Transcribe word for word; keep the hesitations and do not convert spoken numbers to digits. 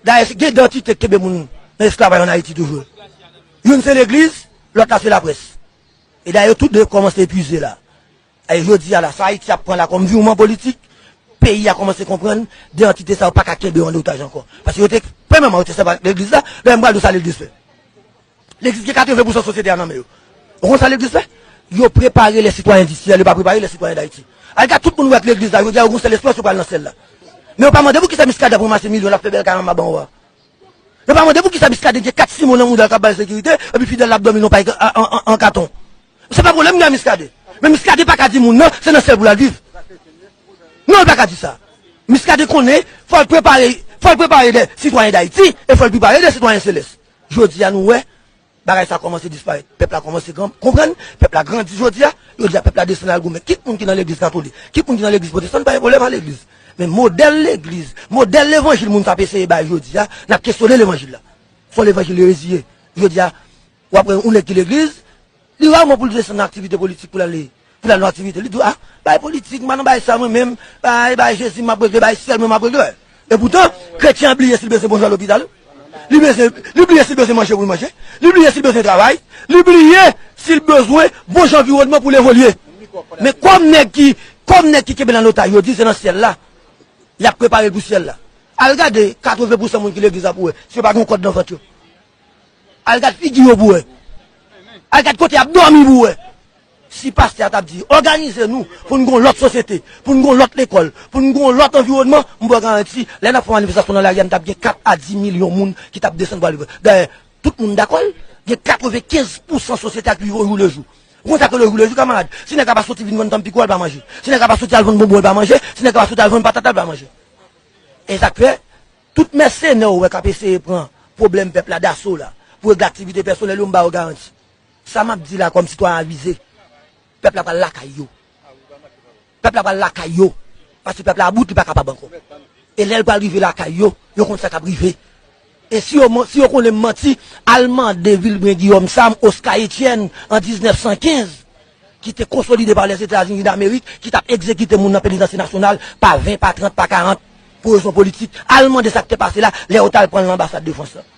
Dayè, gen de antite k kenbe moun nan esklavaj ann Ayiti toujou. Youn se legliz, lòt la se laprès. E dayè, yo tou de kòmanse epuize la. E jodi a la, sa Ayiti ap pran la kòm viwman politik, peyi a kòmanse konprann de antite sa yo pa ka kenbe yo an otaj ankò. Paske yo te, premyèman, yo te sèvi ak legliz la, lè m pral di w sa legliz fè. Legliz gen katreven pousan sosyete a nan men yo. Ou konn sa legliz fè? Yo prepare lè sitwayen di syèl, yo pa prepare lè sitwayen Dayiti. Al gad tout moun ou wè ak legliz la, jodi a yo gon sèl espwa yo pral nan syèl la. Men yo pa mande pou kisa Miskaden ap ranmase milyon, l ap fè bèl kay anba ban w a. Yo pa mande pou kisa Miskaden gen kat Simon nan mouda l k ap ba l sekirite, epi fidèl l ap dòmi nan pay an, an, an, an katon. Se pa pwoblèm li a Miskaden. Men Miskaden pa ka di moun nan, se nan syèl pou l al viv. Non, li pa ka di sa. Miskaden konnen, fò l prepare, fò l prepare de sitwayen Dayiti, e fò l prepare de sitwayen selès. Jodi a nou wè, bagay sa kòmanse disparèt. Pèp la kòmanse gran, konprann, pèp la grandi jodi a, jodi a pèp la desann al goumen. Kit moun ki nan legliz katolik, kit moun ki nan legliz pwotestan, pa gen pwoblèm a legliz. Men modèl legliz, modèl levanjil moun sa ap eseye bay jodi a, n ap kesyone levanjil la. Se yon levanjil reziye. Jodi a, w ap wè yon nèg ki legliz, li raman pou l desann nan aktivite politik pou l ale, pou l al nan aktivite. Li di w, ah, bay politik, m pa nan bay sa mwen menm, bay, bay Jezi m ap regle, bay syèl mwen m ap regle. E poutan, kretyen an bliye si l bezwen bon jan lopital. Li bezwen, li bliye si l bezwen manje pou l manje. Li bliye si l bezwen travay. Li bliye si l bezwen bon jan anviwònman pou l evolye. Men kòm nèg ki, kòm nèg ki kenbe l an otaj, yo di se nan syèl la. Y ap prepare l pou syèl la. Al gade katreven pousan moun ki legliz la pou wè si yo pa gen yon kòd nan vant yo. Al gad figi yo pou wè. Al gad kote y ap dòmi pou wè. Si pastè a t ap di, òganize nou pou n gen yon lòt sosyete, pou n gen yon lòt lekòl, pou n gen yon lòt anviwònman, m ba w garanti, lè n ap fè manifestasyon nan lari a, n t ap gen kat a dis milyon moun ki t ap desann pou al viv. Dayè, tout moun dakò l, gen katrevenkenz pousan sosyete a k viv o jou le jou. Ou konn sa k rele o jou le jou, kamarad? Si nèg la pa soti vin vann tanpikou a, l pa manje. Si nèg la pa soti al vann bonbon, l pa manje. Si nèg la pa soti al vann patat la, l pa manje. E sa k fè, tout mèsenè ou wè k ap eseye pran pwoblèm pèp la daso la, pou regle aktivite pèsonèl yo, m ba yo garanti. Sa m ap di la kòm sitwayen avize, pèp la pral lakay yo. Pèp la pral lakay yo. Paske pèp la about, li pa kapab ankò. E lè l pral rive lakay yo, yo konn sa k ap rive. E si yo, si yo konnen m manti, al mande Vilbren Guillaume Sam, Oscar Etienne, an diznèf san kenz, ki te konsolide pa Lèzetazini Damerik, ki t ap egzekite moun nan penitansye nasyonal pa ven, pa trant, pa karant, pou rezon politik. Al mande sa k te pase la, lè yo t al pran l nan anbasad de Frans lan.